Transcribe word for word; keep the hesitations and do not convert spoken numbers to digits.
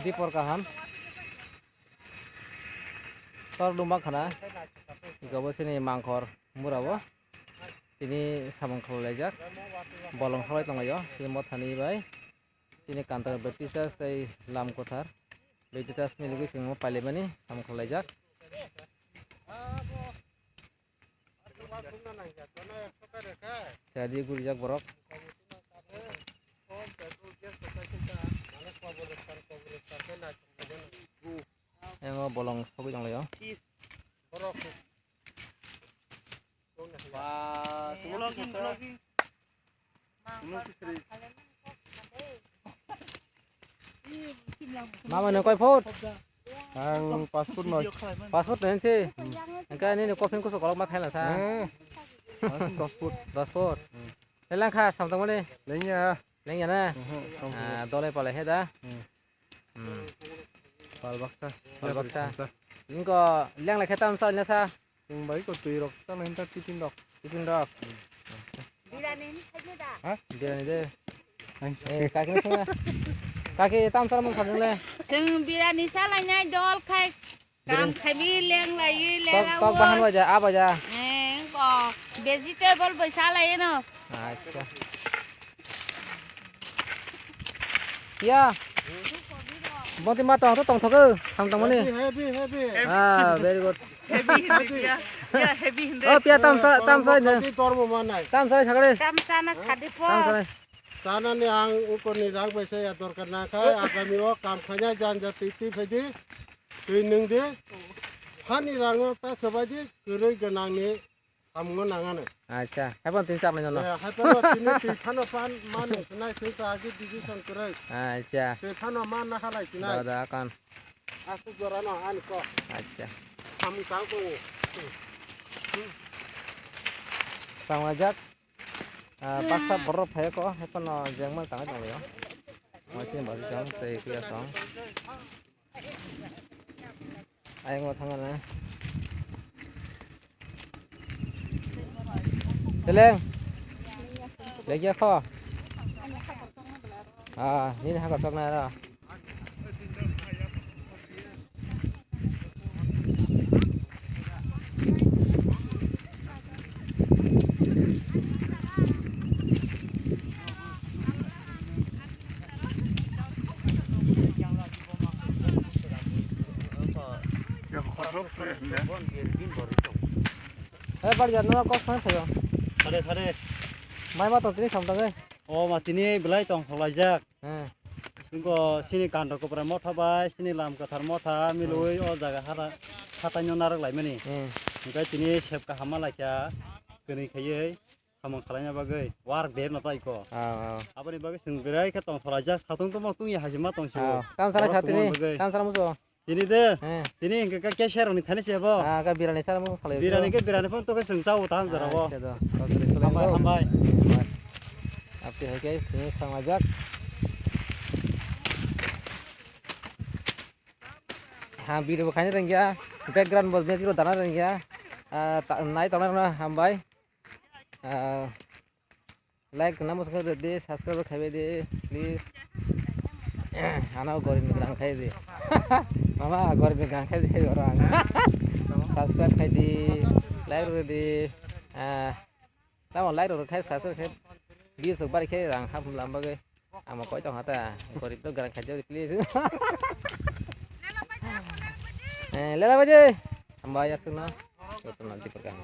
Dipor kaham. Tor dumba khana. Gabo sini mangkhor murabo. Tini samung khwlaijak. Bolong khlai tonglaio. Tini mothani bai. Tini Kantara Baptist tei Lam Kwthar Baptist milwgwi chwngno pailaimani samung khwlaijak. Jadi gurijak borok. Yang bolong sogwi tonglaio. Mama no koi foot? Ang pas foot noi. Pas foot noi si. Engka nini coffin kuso kolok ma thaila sa. Eh. Pas foot dos foot. Dos foot. Hmm. Lelang kha samtang mani. Lengya. Lengya na. Mhm, samtang. Ah, dole pale he da. Hmm. Hmm. Pal baksa. Pal baksa. Samsa. Ingko leng lai khe tam sa nya sa. Chwng bai ko twi rok chana hinta tiffin rok. Tiffin rok. Birani ni khaide da? Ha? Birani de. Ang Eh, kaki ni sunga. Kaki tam sar mung khadung le. Chwng birani salai nai dol khai. Kam khaibi leng lai Tok, tok leng bahan lai. Baja, a baja. Eh, ko vegetable bai salai no. Acha. Ya. Bonti ma tong tong thok. Ham tong mani. Heavy, heavy, heavy. Ah, very good. Heavy hindi dia. Ya, heavy hindi. Oh, pia tam sa, tam sa ne. Heavy torbo manai. Tam sa sakare. Tam sa na khadi po. Tam sa. Sana ni ang ukor ni rang bai sa ya dorkar na khai. Agami o kam khanya jan ja twi twi phai di. Twi nung di. Hani rang o ta sabai di. Kwrwi gwnang ni. Kamungo nangano. Acha, haiphano tini chapnai nono. Eh, haiphano tini twi phano pan mani sinai twi to agi decision kwrwi. Acha. Twi phano man na halai sinai. Da, da, akan. Asuk jora no ani ko. Acha. Samung tang ko. Tangwajak. Ah, baksa borok phai ko, haiphano jengma tangwi tonglaio. Machine basi jang tei kiya song. Ayang o thangana. Teleng. Legya kho. Ah, nini hakor chokna ro. Hei, bari jar, no, kok phone thayo. Sare, sare. Mai ma tong tini samtang, eh. O, ma tini belai tong, kholai jak. Hmm. Sini kanta kopra motha bai, sini lam kathar motha, milui, hmm, o jaga hara, hatai no narok lai mani. Hmm. Engkai tini sep kaham ma laikha, kwnwi khaiwi. Samung khalaina bagwi work de no tai ko. Ah, ah. Aboni bagwi chwng berai khe tong kholai jak, satung tongmo tungya hai se ma tong sio. Ah, tam salai sa tini, tam salai muso. Tini de. Eh. Tini hingke ka cashier rokni thani se bo. Ah, ka birani sara muso salai. Birani ke birani phone to ke chwng chao ta jora bo. Ah, se do. Hambai, hambai. Apti hai ke tini sangajak. Ha, video bo khaina rengya. Background bo music ro dana rengya. Ah, nai tongna hambai. Ah, like na musu khe di, subscribe khai di, please. Ano gorib ni grang khai di. Mama gorib ni grang khai di orang. Subscribe khai di, like ro di. Ah, tamo like ro khai subscribe khai. Views bari khai rang hap lam bagwi. Amo koi tong hata, gorib to grang khai di, please. Eh, lela baje. Amba ya suna. Goto na di pegang.